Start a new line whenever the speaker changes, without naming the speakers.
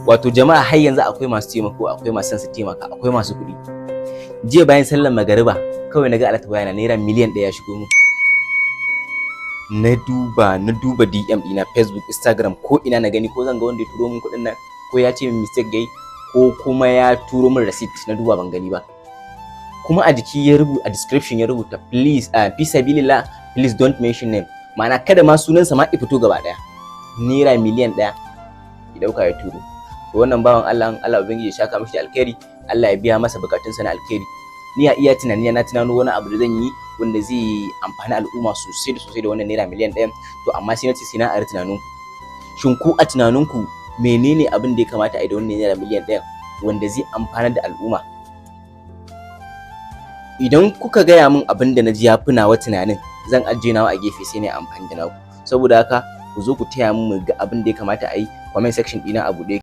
Wato jama'a, har yanzu akwai masu taimako, akwai masu son su taimaka, akwai masu kuɗi. Jiya bayan sallar magariba kawai na ga alert wayana, ₦1 miliyan ya shigo mu. Na duba, na duba DM ɗina, Facebook, Instagram, ko ina, na gani ko zan ga wanda ya turo min kuɗin nan, ko ya ce min mistake yayi, ko kuma ya turo min receipt. Na duba, ban gani ba. Kuma a jiki ya rubuta, a description ya rubuta, "Please, fi sabilillah, please don't mention name." Ma'ana kada ma sunansa ma ya fito gaba ɗaya. ₦1 miliyan ya ɗauka ya turo. To wannan bawan Allah, Allah ubangiji ya saka mishi alkhairi, Allah ya biya masa bukatunsa na alkhairi. Ni a iya tunani na tunano wani abu da zan yi wanda zai amfani al'umma sosai da sosai da wannan ₦1 miliyan. To amma sai na ce sai na ari tunaninku. Shin ku a tunaninku, menene abin da ya kamata a yi da wannan ₦1 miliyan wanda zai amfanar da al'umma? Idan kuka gaya min abin da na ji ya fi nawa tunanin, zan ajiye nawa a gefe sai na yi amfani da naku. Saboda haka ku zo ku taya mu ga abin da ya kamata a yi. Comment section ɗina a buɗe.